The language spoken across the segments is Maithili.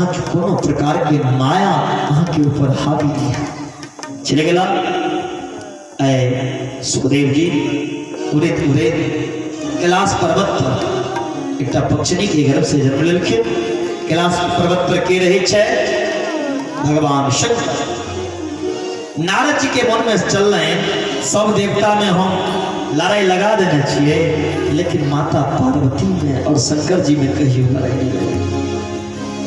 अहाँके कोनो प्रकारके माया अहाँके ऊपर हावी नहि हैत। चलि गेला आइ सुखदेव जी उड़ैत उड़ैत कैलाश पर्वत पर एकटा पक्षिणी के गर्भ से जन्म लेलखिन। कैलाश पर्वत पर के रहै छै? भगवान शंकर। नारद जी के मन में चललनि सब देवता में हम लड़ाई लगा देने छियै, लेकिन माता पार्वती में और शंकर जी में कहियो लड़ाई नहीं लगे।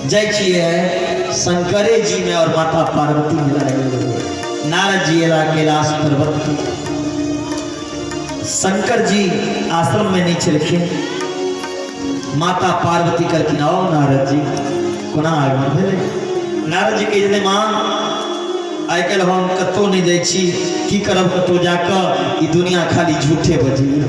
जाइ छियै शंकरे जी में और माता पार्वती में लड़ाई लगे। नारद जी एला कैलाश पर्वत पर, शंकर जी आश्रम में नहीं छलखिन। माता पार्वती कहलखिन आओ नारद जी, कोना आगमन भेलै? नारद जी कहै छथिन माँ आइ काल्हि हम कतहु नहि जाइ छी, की करब कतहु जाकऽ, ई दुनिया खाली झूठे बजैए,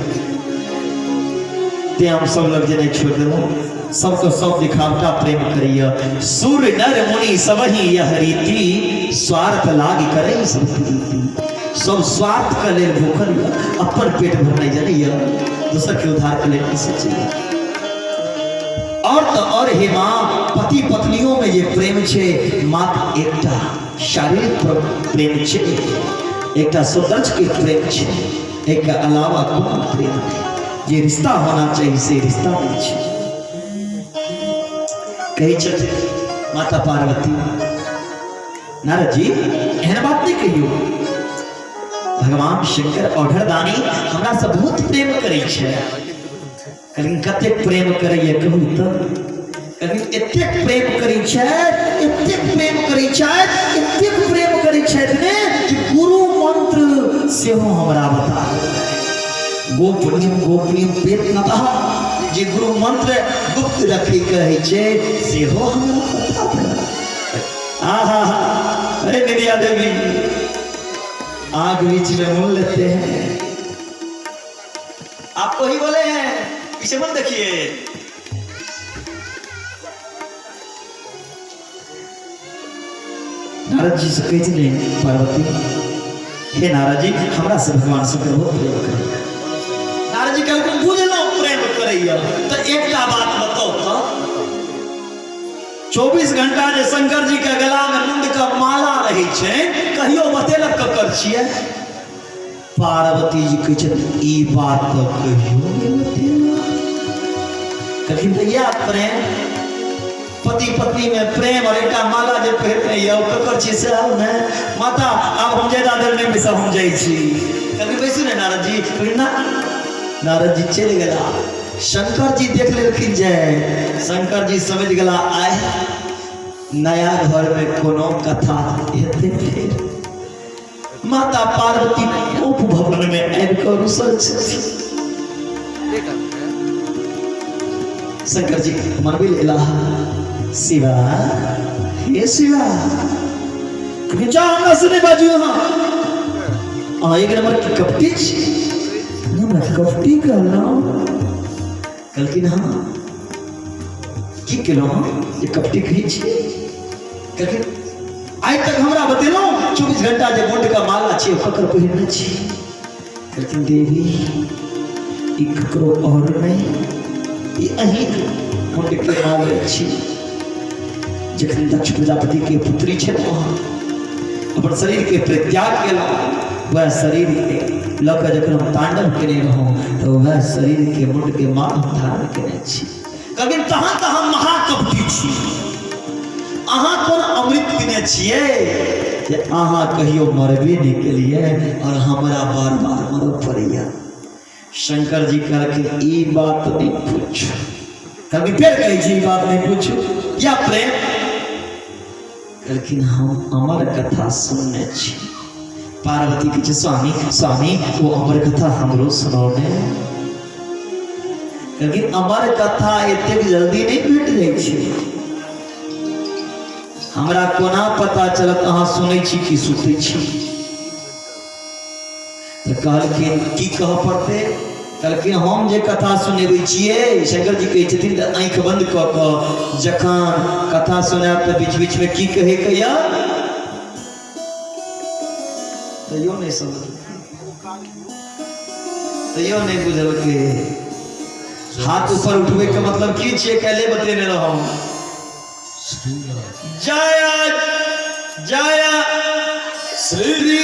तें हम सब लग जेनाइ छोड़ि देलहुँ। सबके सब दिखावटा प्रेम करैए। सूर्य नर मुनि सबही यह रीति, स्वार्थ लाग करै सब प्रीति। सब स्वार्थ के लेल भूखल यऽ, अपन पेट भरनाइ जनैए, दोसर के उद्धार के लेल नहि सोचैए। और तो और हे माँ, पति पत्नियों में जे प्रेम छै मात्र एकटा शारीरिक प्रेम छै, एकटा सौंदर्य के प्रेम छै, एक अलावा कोनो प्रेम नहीं। जे रिश्ता होना चाहिए से रिश्ता नहीं छै। कहै छथिन माता पार्वती, नारद जी एहन बात नहीं कहियो, भगवान शंकर औढरदानी हमरा से बहुत प्रेम करै छै। कहलखिन कतेक प्रेम करैए कहू तऽ? कहलखिन एतेक प्रेम करै छै, एतेक प्रेम करै छै, एतेक प्रेम करै छथि ने कि गुरु मंत्र सेहो हमरा बता देलकै। गोपनीय गोपनीय पेट न जे गुरु मंत्र गुप्त रखै के होइ छै सेहो हमरा बता देलक। आहा हा, अरे निधिया देवी आग बीच में मुन लेते हैं, आपको ही बोले हैं, पीछे मत देखिए। नारद जी से कहै छथिन पार्वती, हे नारद जी हमरा से भगवान शंकर बहुत प्रेम करैया। नारद जी कहलखिन बुझलहुँ प्रेम करैया, तऽ एकटा बात बताउ तऽ 24 घंटा जे शंकर जी के गला में मुंड के माला रहै छै, कहियो बतेलक ककर छियै? पार्वती जी कहै छथिन ई बात तऽ कहियो नहि बतेलक। कहलखिन तऽ इएह प्रेम, पति पत्नी में प्रेम और एकटा माला जे पहिरने यऽ ओ ककर छियै से आउ ने माता, आब हम ज्यादा देर नहि बैसब, हम जाइ छी। कहलखिन बैसू ने नारद जी। कहलखिन ना। नारद जी चलि गेला। शंकर जी देख लेलखिन जे शंकर जी समझ गेला आइ नया घर में कोनो कथा हेतै। फेर माता पार्वती कोप भवन में आबि कऽ रुसल छथिन। शंकर जी मनबै लए एलाह, शिवा हे शिवा, जा हमरा से नहि बाजू, अहाँ अहाँ एक नंबर के कपटी छी। हमरा कपटी कहलहुँ? कहलखिन हाँ, की केलहुँ हम जे कपटी कहै छी? कहलखिन आइ तक हमरा बतेलहुँ 24 घंटा जे मुंड के माला छी ककर पहिरने छी? कहलखिन देवी ई ककरो और नहि, ई अहीँके मुंड के माला छी। जखन दक्ष प्रजापति के पुत्री छलहुँ अहाँ, अपन शरीर के परित्याग केलहुँ, वएह शरीर के लऽ कऽ जखन हम तांडव केने रहौं तऽ वएह शरीर के मुंड के माला हम धारण केने छी। कहलखिन तहन तऽ हम महाकपटी छी, अहाँ कोन अमृत पीने छियै जे अहाँ कहियो मरबे नहि केलियै और हमरा बार बार मरऽ पड़ैया। शंकर जी कहलखिन ई बात नहि पूछू। कहलखिन फेर कहै छी ई बात नहि पूछू, या प्रेम? कहलखिन हम अमर कथा सुनने छी। पार्वती कहै छै स्वामी स्वामी ओ अमर कथा हमरो सुनाउ ने। कहलखिन अमर कथा एतेक जल्दी नहि भेट जाइ छै, हमरा कोना पता चलत अहाँ सुनै छी कि सुतै छी? तऽ कहलखिन की कहऽ पड़तै? कहलखिन हम जे कथा सुनेबै छियै, शंकर जी कहै छथिन तऽ आँखि बंद कऽ कऽ जखन कथा सुनायब तऽ बीच बीचमे की कहैके यऽ? तैयो नहि समझलकै, तैयो नहि बुझलकै। हाथ ऊपर उठबै के मतलब की छियै? काल्हि बतेने रहौं। जय जय श्री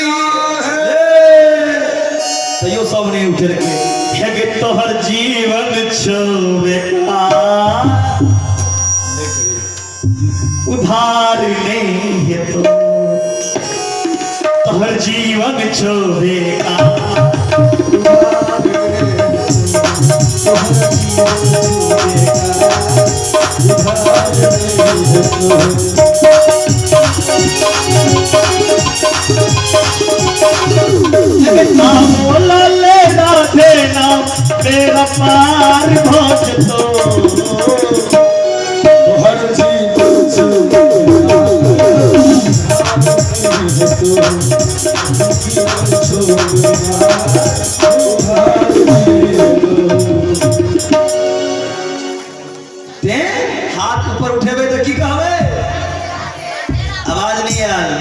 तैयो सब नहीं उठेलकै। हे गे तोहर जीवन छौ बेकार, उधार नहीं हेतो, तोहर जीवन छौ बेकार। नाम बोला ले राधे नाम तेरा पार भज तो। तोहर जीवन छौ ते हाथ ऊपर उठेबै तऽ की कहबै? आवाज नहीं आयल।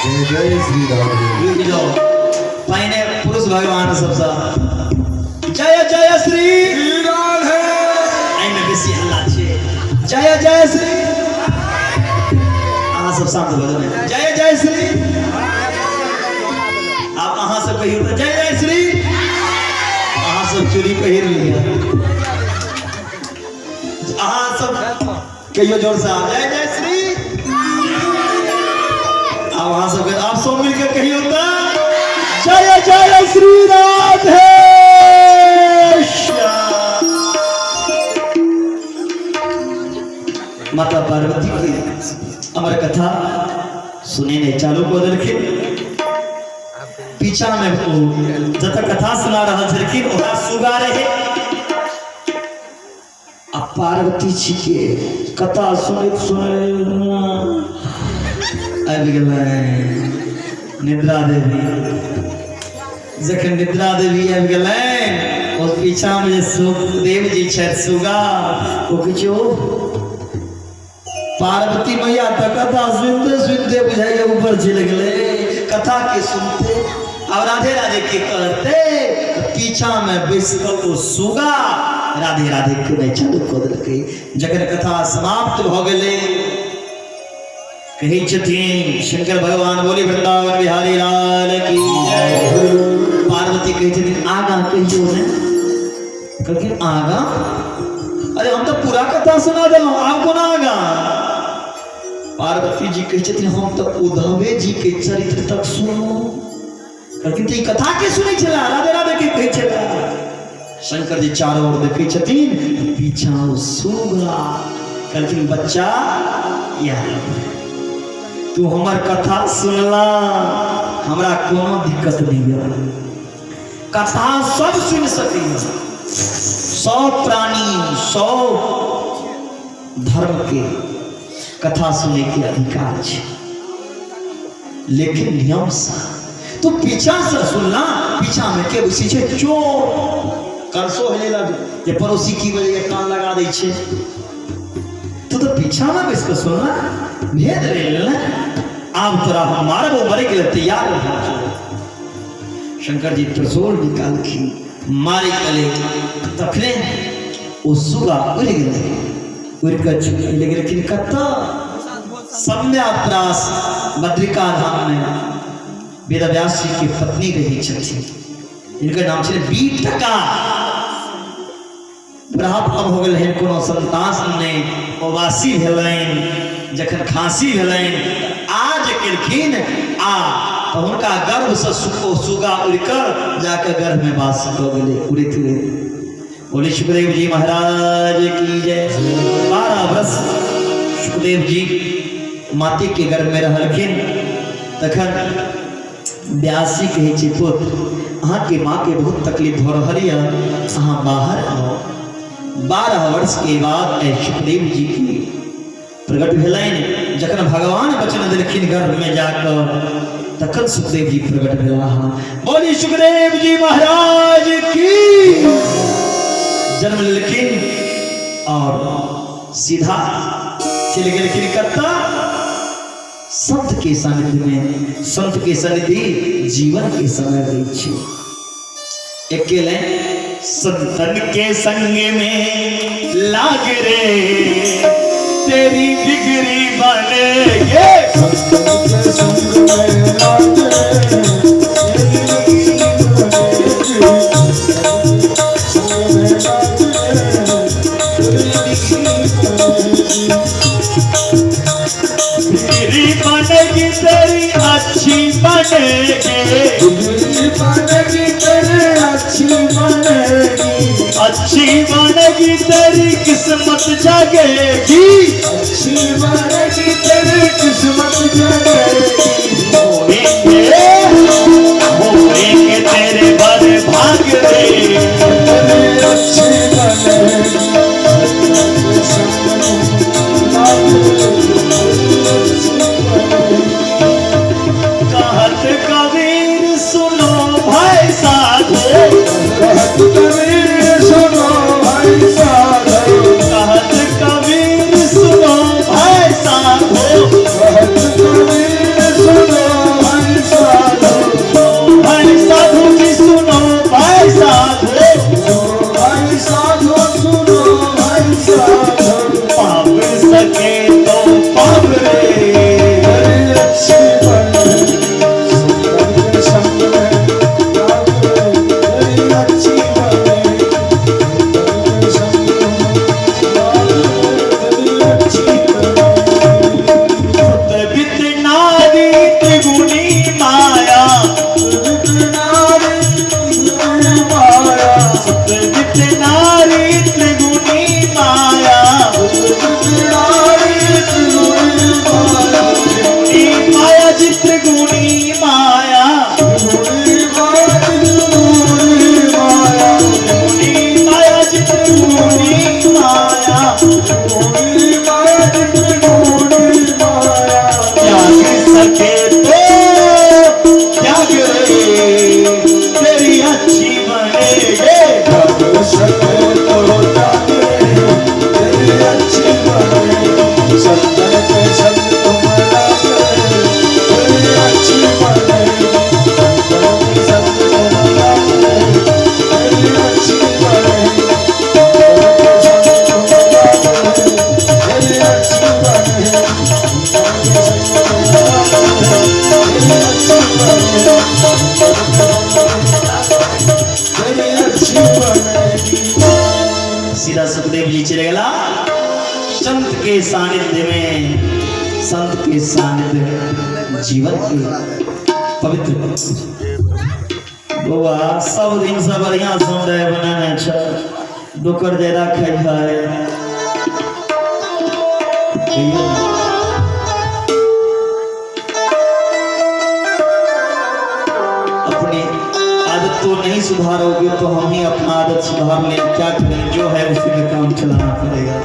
जय जय श्री राधे। रुकि जाओ, पहिने पुरुष भगवान सबसँ जय जय श्री राधे। एहिमे बेसी हल्ला छै। जय जय श्री, अहाँ सब शांत भऽ जाउ। जय जय श्री, आब अहाँ सब कहियौ तऽ जय जय श्री। अहाँ सब चूड़ी पहिर लिअ, अहाँ सब कहियौ जोर से जय जय श्री। आब अहाँ सब आब सब मिलके कहियौ तऽ जय जय श्री राधे श्याम। माता पार्वती के अमर कथा सुनेने चालू कऽ देलखिन। पीछा में ओ जतऽ कथा सुना रहल छलखिन ओकरा सुगा रहे आ पार्वती जी के कथा सुनैत सुनैत आबि गेलै निद्रा देवी। जखन निद्रा देवी आबि गेलै, ओ पीछा में जे सुखदेव जी छथि सुगा, ओ किछु पार्वती मैया तऽ कथा सुनते सुनते बुझाइए ऊपर चलि गेलै। कथा के सुनते आब राधे राधे के कहते तऽ पीछा में बैस कऽ ओ सुगा राधे राधे के नहि चालू कऽ देलकै। जखन कथा समाप्त भऽ गेलै, कहै छथिन शंकर भगवान, बोली वृंदावन बिहारी लाल की जय। पार्वती कहै छथिन आगाँ कहियौ ने। कहलखिन आगाँ? अरे हम तऽ पूरा कथा सुना देलहुँ, आब कोना आगाँ? पार्वती जी कहै छथिन हम तऽ उद्धवे जी के चरित्र तक सुनलहुँ। कहलखिन तऽ ई कथा के सुनै छला, राधे राधे के कहै छला? शंकर जी चारों ओर देखै छथिन, पीछा ओ सुगा। कहलखिन बच्चा इएह तू हमर कथा सुनला, हमरा कोनो दिक्कत नहीं यऽ। कथा सब सुनि सकैए, सब प्राणी सब धर्म के कथा सुनै के अधिकार छै, लेकिन नियम से। तू पीछा से सुनना, पीछा में के बैसै छै? चोर करसो हेले लग जे पड़ोसी की बजैए कान लगा दै छै। तू तऽ पीछा में बैस कऽ सुनना, भेद ले लेना, आब तोरा हम मारबो, मरे के लिए तैयार रह। शंकर जी त्रिशूल निकालखिन, मारे के लेल, तखने ओ सुगा उड़ि गेलै। उड़ि कऽ चलि गेलखिन कतऽ? सम्यात्रास बद्रिका धाम में वेदव्यास जी के पत्नी रही छथिन, जिनकर नाम छलै बीटका। बुढ़ापा भऽ गेल रहनि, कोनो संतान नहि, उबासी भेलनि। जखन खाँसी भेलनि आ जे केलखिन आ तऽ हुनका गर्भसँ सुगा उड़ि कऽ जाकऽ गर्भमे वास कऽ गेलै उड़ैत उड़ैत। बोले सुखदेव जी महाराज की जय। 12 वर्ष सुखदेव जी माते के गर्भ में रहलखिन। तखन व्यास जी कहै छै पुत्र, अहाँके माँ के बहुत तकलीफ भऽ रहल यऽ, अहाँ बाहर आउ। 12 वर्ष के बाद एहि सुखदेव जी के प्रकट भेलनि। जखन भगवान वचन देलखिन गर्भ में जाकऽ, तखन सुखदेव जी प्रकट भेलाह। बोली सुखदेव जी महाराज की। जन्म लेलखिन और सीधा चलि गेलखिन कतऽ? संत के सानिध्य में। संत के सानिधि जीवन के समय दै छै। अकेले संतन के संग में लाग रे। तेरी बिगड़ी बनेगी। संतन के संग में लाग रे, तेरी बिगड़ी बनेगी। संग में लाग रे, तेरी बिगड़ी बनेगी। बिगड़ी बनेगी तेरी अच्छी बनेगी। बिगड़ी बनेगी तेरी अच्छी बनेगी। अच्छी बनेगी तेरी किस्मत जागेगी। अच्छी बनेगी तेरी किस्मत जगेगी। होएंगे होएंगे तेरे बर भाग रे, तेरी अच्छी बनेगी। संतन के संग में लाग रे, तेरी अच्छी बनेगी। कहत कबीर सुनो भाई साधो, कहत कबीर सुनो भाई साधो। कहत कबीर सुनो भाई साधो। कहत कबीर सुनो भाई साधो। भाई साधु जी सुनो भाई साधो। सुनो भाई साधो, सुनो भाई साधो। पाप सके तो पाप रे, तेरी अच्छी बनेगी। संतन के संग में लाग रे, तेरी अच्छी बनेगी। संतन के संग में लाग रे, तेरी अच्छी बनेगी। सुत बित नारी त्रिगुणी माया, सुत नारी त्रिगुणी माया। सुत बित नारी त्रिगुणी माया। सुत नारी त्रिगुणी माया। त्रिगुणी माया जी त्रिगुणी माया। त्रिगुणी माया त्रिगुणी माया। त्रिगुणी माया जी त्रिगुणी माया। त्रिगुणी माया त्रिगुणी माया। त्याग सके तो त्याग रे, तेरी अच्छी बनेगी। त्याग सके तो त्याग रे, तेरी अच्छी बनेगी। संतन के संग तुम लाग रे, तेरी अच्छी बनेगी। संतन के संग तुम लाग रे, तेरी अच्छी बनेगी। संतन के संग तुम लाग रे, तेरी अच्छी बनेगी। संतन के संग तुम लाग रे, तेरी अच्छी बनेगी। संतन के संग तुम लाग रे, तेरी अच्छी बनेगी। सीधा सुखदेव जी चले गला संत के सानिध्य में। संत के सानिध्य में जीवन के पवित्र। बौआ सब दिन से बढ़िया समुदाय बनाने छ, डोकर ज्यादा खाइ है। कहियौ ने। अपनी आदत तो नहीं सुधारोगे तो हम ही अपना आदत सुधार लें, क्या करें, जो है उसी में काम चलाना पड़ेगा।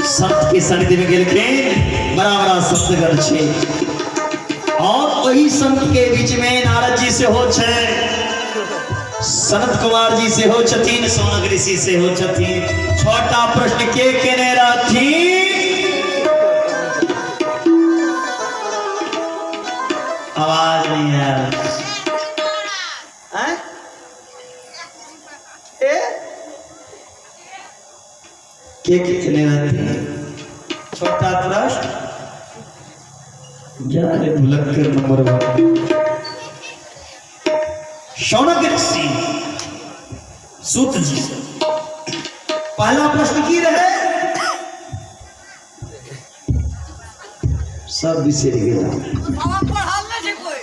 संत के सानिध्य में गेलखिन, बड़ा बड़ा संतगण छे और वही संत के बीच में नारद जी से हो छे, सनत कुमार जी से हो छथिन, सौनक ऋषि से हो छथिन। छठा प्रश्न के केने रहथिन? आवाज नहीं आयल। हैं? ए? के केने रहथिन छोटा प्रश्न? जा रे भुलक्कर नंबर 1 शौनक ऋषि सूत जी से पहला प्रश्न की रहे? सब बिसरि गेला। बाबा पढ़ल नहि छै कोइ।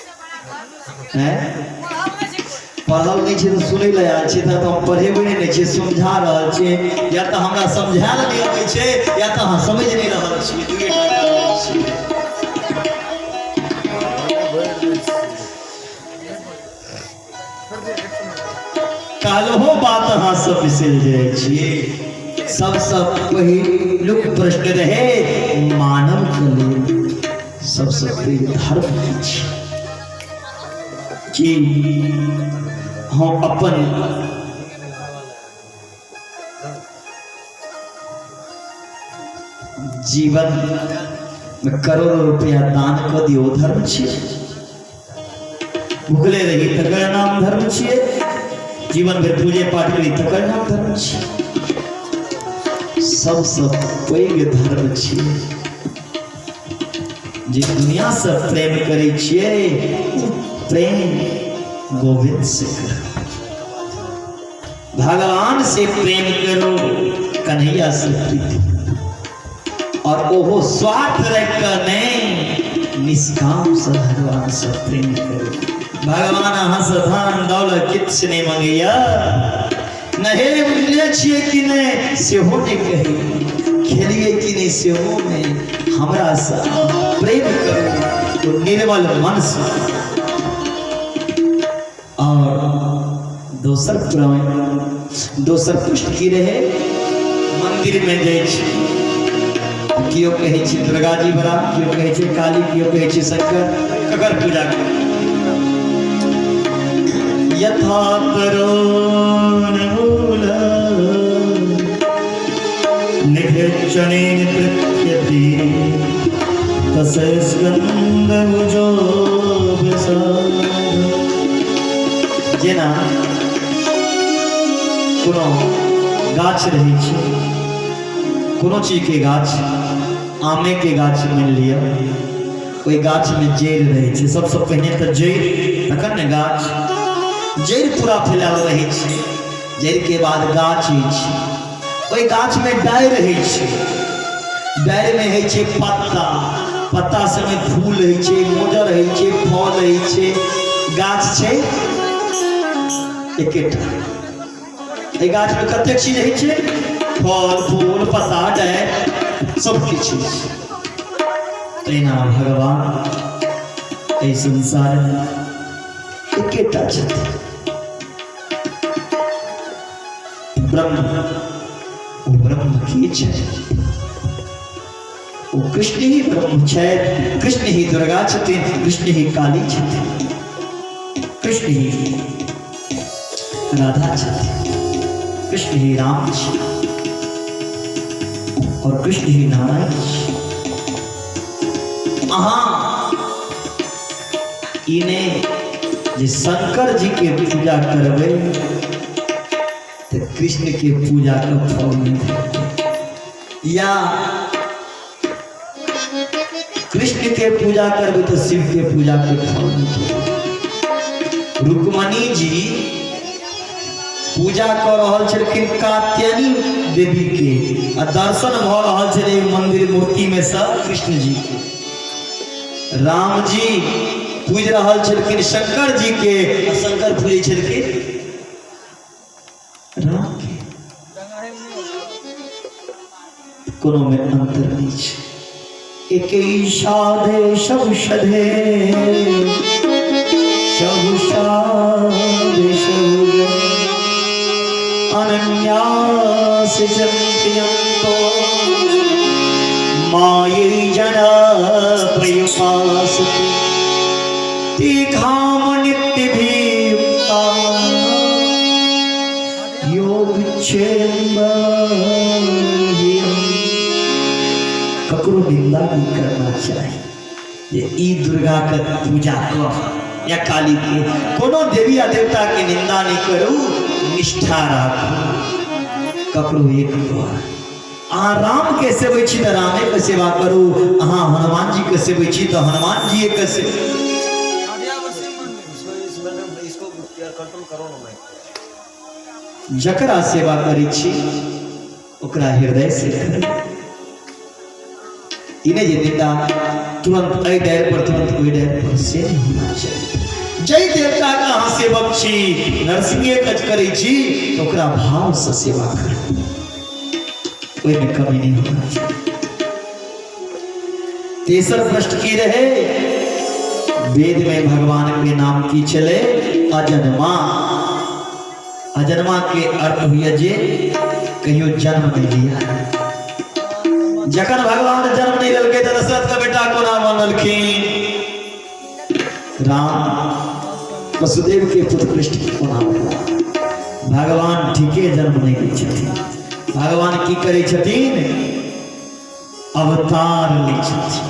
हैं? पढ़ल नहि छै कोइ। पढ़ल नहि छै तऽ सुनै लए आयल छै, तऽ हम पढ़ेबै नहि छियै, समझा रहल छियै। या तऽ हमरा समझायल नहि अबै छै या तऽ अहाँ समझि नहि रहल छियै, दुइए टा कारण छै। कहलहो बात अहाँ सब बिसरि जाइ छियै। सबसँ पहिलुक प्रश्न रहे मानव के लेल सबसँ पैघ धर्म की छै? कि हम अपन जीवन में करोड़ों रुपया दान कऽ दियौ धर्म छियै? भुखले रही तकर नाम धर्म छियै? जीवन भरि पूजे पाठ करी तकर नाम धर्म छियै? सबसँ पैघ धर्म छियै। जे दुनियासँ प्रेम करै छियै ओ प्रेम गोविंद से करू, भगवान से प्रेम करू, कन्हैया से प्रीति, और ओहो स्वार्थ रख कऽ नहि, निष्काम से भगवान से प्रेम करू। भगवान अहाँ से धन दौलत किछु नहि मंगैया, नहे बुझले छियै कि नहि सेहो नहि कहै, खेलियै कि नहि सेहो नहि, हमरा से प्रेम करू तो निर्मल मन से। और दोसर प्रेम, दोसर प्रश्न की रहे, मंदिर में जाइ छी, केओ कहै छै दुर्गा जी बड़ा, केओ कहै छै काली, केओ कहै छै शंकर, ककर पूजा करू? यथा तरोन्मूल निघृक्षणेन तृप्यति तस्य स्कन्दभुजो प्रसाद। जेना कोनो गाछ रहै छै, कोनो चीजके गाछ, आमेके गाछ मानि लिअ, ओहि गाछमे जड़ि रहै छै। सबसँ पहिने तऽ जड़ि, तखन ने गाछ। जड़ि पूरा फैलायल रहै छै, जड़िके बाद गाछ होइ छै, ओहि गाछमे डारि रहै छै, डारिमे होइ छै पत्ता, पत्ता सबमे फूल होइ छै, मोजर होइ छै, फल होइ छै। गाछ छै एकेटा, एहि गाछमे कतेक चीज होइ छै? फल फूल पत्ता डारि सब किछु होइ छै। तहिना भगवान एहि संसारमे एकेटा छथिन, ब्रह्म। ओ ब्रह्म के छै? ओ कृष्ण ही ब्रह्म छै, कृष्ण ही दुर्गा छथिन, कृष्ण ही काली छथिन, कृष्ण ही राधा छथिन, कृष्ण ही राम छै और कृष्ण ही नारायण छै। अहाँ ई नहि जे शंकर जी के पूजा करबै तऽ कृष्ण के पूजा के फल नहि भेटतै, या कृष्ण के पूजा करबै तऽ शिव के पूजा के फल नहि भेटतै। रुक्मणी जी पूजा कऽ रहल छलखिन कात्यायनी देवी के, आ दर्शन भऽ रहल छलै मंदिर मूर्ति में से कृष्ण जी के। राम जी पूज रहल छलखिन शंकर जी के, आ शंकर पूजै छलखिन राम के। कोनो में अंतर नहीं छै। एक साधे सब सधे, सब साधे सब अनन्यास चिन्तयन्तो मायै जना प्रयुपासते तीखाम नित्यभियुक्ता योगक्षेम। ककरो निंदा नहीं करना चाही जे ई दुर्गा के पूजा कर या काली के, कोनो देवी या देवता के निंदा नहीं करू, निष्ठा राखू। ककरो एक पर अहाँ राम के सेबै छी तऽ रामे के सेवा करू, अहाँ हनुमान जी के सेबै छी तऽ हनुमान जी के सेवा। जकरा सेवा करै छी ओकरा हृदय से करू। ई नहि जे निंदा तुरंत एहि डारि पर तुरंत ओहि डारि पर, से नहि होना चाही। जाहि देवता के अहाँ सेवक छी, नरसिंहे के करै छी, तऽ ओकरा भाव से सेवा करू, ओहिमे कमी नहि होना चाही। तेसर प्रश्न की रहे, वेद में भगवान के नाम की छलै? अजन्मा। अजन्मा के अर्थ हुए जे कहियो जन्म नहीं लिया। जखन भगवान जन्म नहीं लेलकै तऽ दशरथ के बेटा कोना बनलखिन? राम वसुदेव के पुत्र कृष्ण कोना भेला? भगवान ठीके जन्म नहीं लै छथिन। भगवान की करै छथिन? अवतार लै छथिन।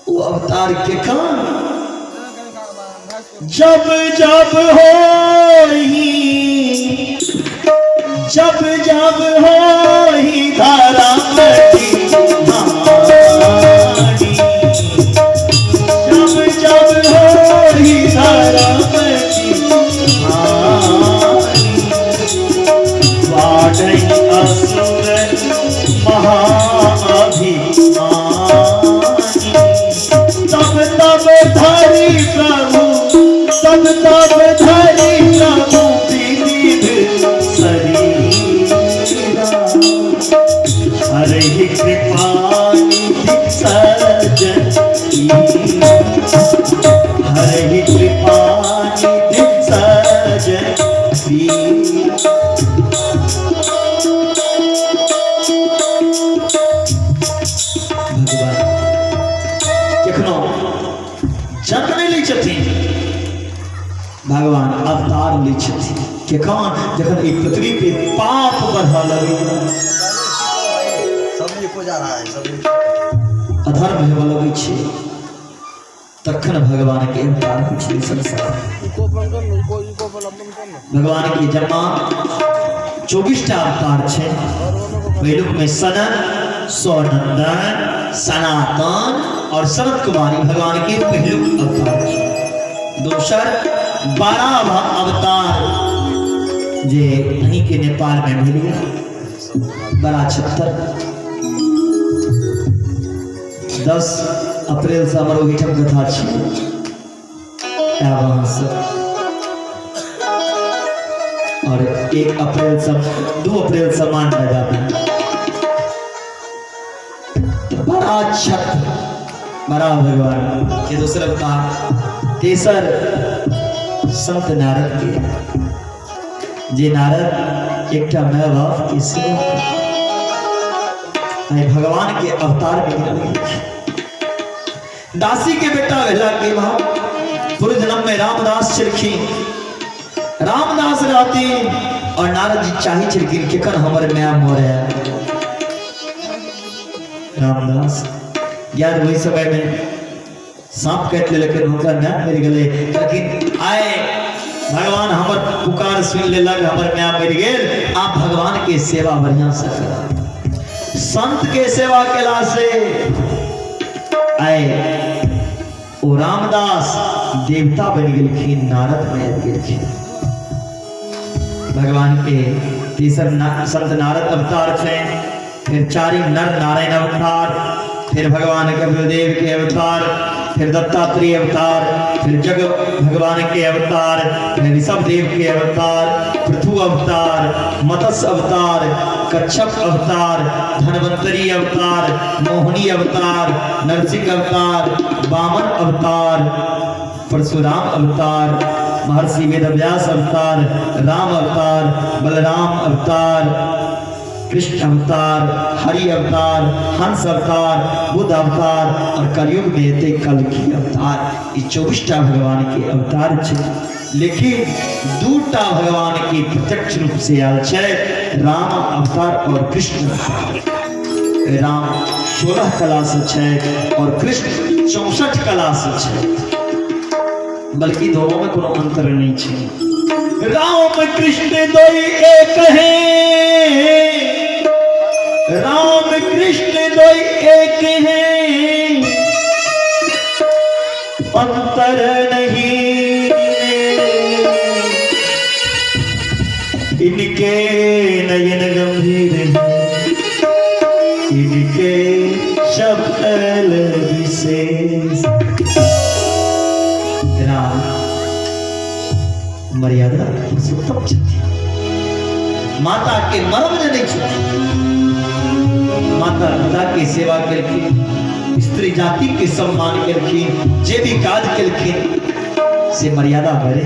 ओ अवतार केखन? जब जब होही, जब जब होही धरा कृपा निधि सज्जन की, हरहि कृपा निधि सज्जन की। भगवान केखनो जन्म नहि लै छथिन, भगवान अवतार लै छथिन। केखन? जखन ई पृथ्वी पे पाप बढ़ऽ लगैया, सब को जा रहा है सब, अधर्म हेबऽ लगै छै, तखन भगवान के अवतार होइ छै संसार। भगवान के जन्मा 24 टा अवतार छै। पहिलुक में सनन, सौनंदन, सनातन और शरद कुमारी भगवान के पहिलुक अवतार छै। दोसर 12 अवतार जे अहीं के नेपाल में भेल, बड़ा छत्तर। 10 अप्रैल से हमर ओहिठाम कथा छी, आयब अहाँ सब। और 1 अप्रैल से, 2 अप्रैल से मान बाजार में बड़ा छत्र, बड़ा भगवान के दूसर अवतार। तेसर संत नारद के, जे नारद एकटा माय बाप के सेवा आइ भगवान के अवतार में गिनल गेल। दासी के बेटा भेला के बाद पूर्व जन्म में रामदास छलखिन, रामदास रहथिन और नारद जी चाही छलखिन केखन हमर माय मरे। रामदास यार वही समय में सांप काटि लेलखिन, हुनकर माय मरि गेलै। कहलखिन आइ भगवान हमर पुकार सुनि लेलक, हमर माय मरि गेल, आब भगवान के सेवा बढ़िया से करब। संत के सेवा केला से आइ ओ रामदास देवता बनि गेलखिन, नारद में आबि गेलखिन। भगवान के तेसर संत नारद अवतार छै। फिर चारिम नर नारायण अवतार, फिर भगवान कपिलदेव के अवतार, फिर दत्तात्रेय अवतार, फिर जग भगवान के अवतार, फिर ऋषभ देव के अवतार, पृथु अवतार, मत्स्य अवतार, कच्छप अवतार, धनवंतरी अवतार, मोहिनी अवतार, नरसिंह अवतार, वामन अवतार, परशुराम अवतार, महर्षि वेदव्यास अवतार, राम अवतार, बलराम अवतार, कृष्ण अवतार, हरि अवतार, हंस अवतार, बुद्ध अवतार और कलयुग में एते कल्कि अवतार। ई 24 टा भगवान के अवतार छै, लेकिन 2टा भगवान के प्रत्यक्ष रूप से आयल छै, राम अवतार और कृष्ण अवतार। राम 16 कला से छै और कृष्ण 64 कला से छै, बल्कि दोनों में कोनो अंतर नहीं छै। राम कृष्ण दोई एक है, राम कृष्ण दोई एक है, अंतर नहीं इनके नयन गंभीर हैं, इनके शब्द विशेष। राम मर्यादा पुरुषोत्तम छथिन, माता के मर्म जनै छथिन, माता पिता के सेवा केलखिन, स्त्री जाति के सम्मान केलखिन, जे भी काज केलखिन से मर्यादा भरे।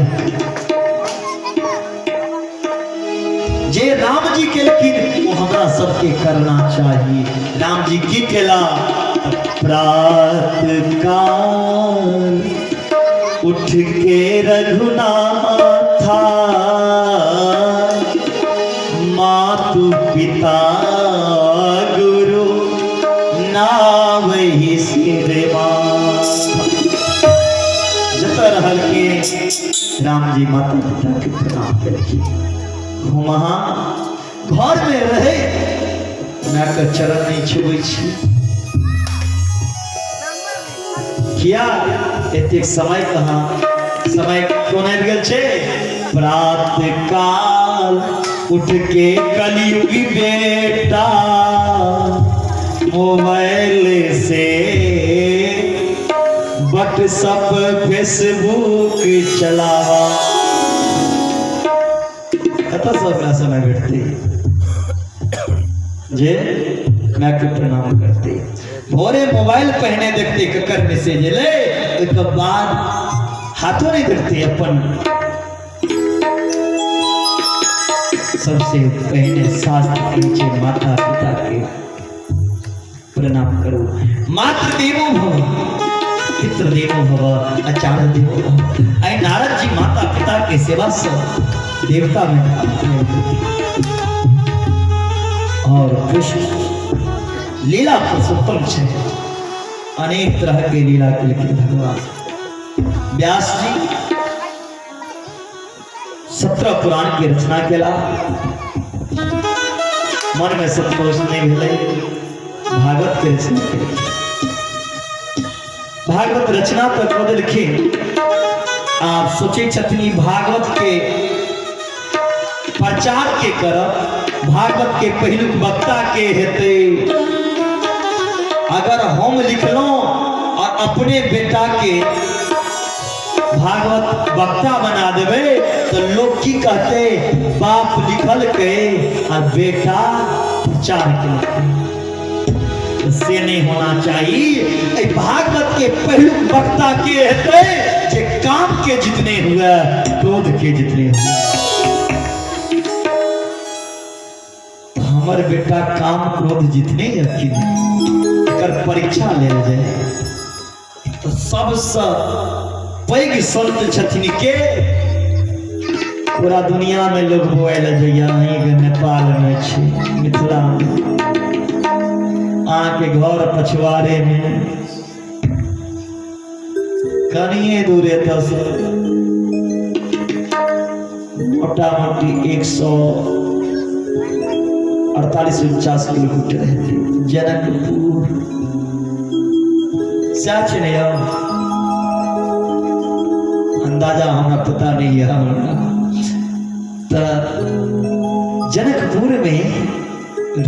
जे राम जी केलखिन वो हमरा सबके करना चाहिए। राम जी की केला? प्रात काल उठ के रघुनाथा मातु पिता गुरु नावहि सिर माथा। जतऽ रहलखिन राम जी माता पिता के प्रणाम केलखिन। हम अहाँ घर में रहे मायके चरण नहीं छुबै छी, किया? एतेक समय कहाँ, समय कोन आबि गेल छै? प्रात काल उठ के कलयुगी बेटा मोबाइल से व्हाट्सअप फेसबुक चलावा। कतऽसँ ओकरा समय भेटतै जे माय के प्रणाम करते। भोरे मोबाइल पहने देखते ककर मैसेज एलै, ओहिके बाद हाथों नहीं देखते अपन। सबसे पहले शास्त्र के नीचे माता पिता के प्रणाम करो। मातृदेवो भव, पितृदेवो भव, आचार्य देवो भव। आई नारद जी माता पिता के सेवा से देवता में और कृष्ण लीला पुरुषोत्तम छे, अनेक तरह के लीला के लिखे भगवान। व्यास जी 17 पुराण के रचना केला, मन में संतोष नहीं भेलै, भागवत के रचना केलखिन। भागवत रचना तऽ कऽ देलखिन, आब सोचै छथिन ई भागवत के प्रचार के करब, भागवत के पहिलुक वक्ता के हेतै। अगर हम लिखलहुँ और अपने बेटा के भागवत वक्ता बना देबै तो लोग की कहते, बाप लिखल के आ बेटा प्रचार केलकै। तो से नहीं होना चाहिए। भागवत के पहिलुक वक्ता के हेतै जे काम के जितने हुए, क्रोध के जितने हुए। हमर बेटा काम क्रोध जितने या कि नहीं, एकर परीक्षा लेल जाए। तो सबसँ पैघ संत छथिन के पूरा दुनिया में लोग बोआइ लए जाइए, अहींके नेपाल में छै, मिथिला में, अहाँके घर पछुआरे में कनिए दूर एतऽसँ मोटा मोटी 148-49 किलोमीटर हेतै जनकपुर। सएह छै ने यौ? अंदाजा हमरा पता नहीं है हमरा। तऽ जनकपुर में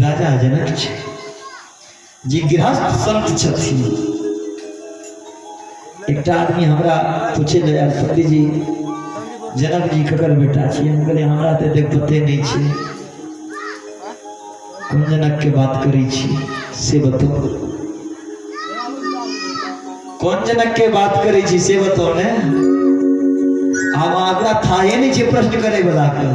राजा जनक छै जे गृहस्थ संत छथिन। एकटा आदमी हमरा पूछे ले आयल, पंडित जी जनक जी ककर बेटा छी? हम कहलियै हमरा तऽ एतेक पते नहि छै, कोन जनक के बात करै छी से बताउ, कोन जनक के बात करै छी से बताउ ने। आब आकरा थाहे नहि छै प्रश्न करे वाला के।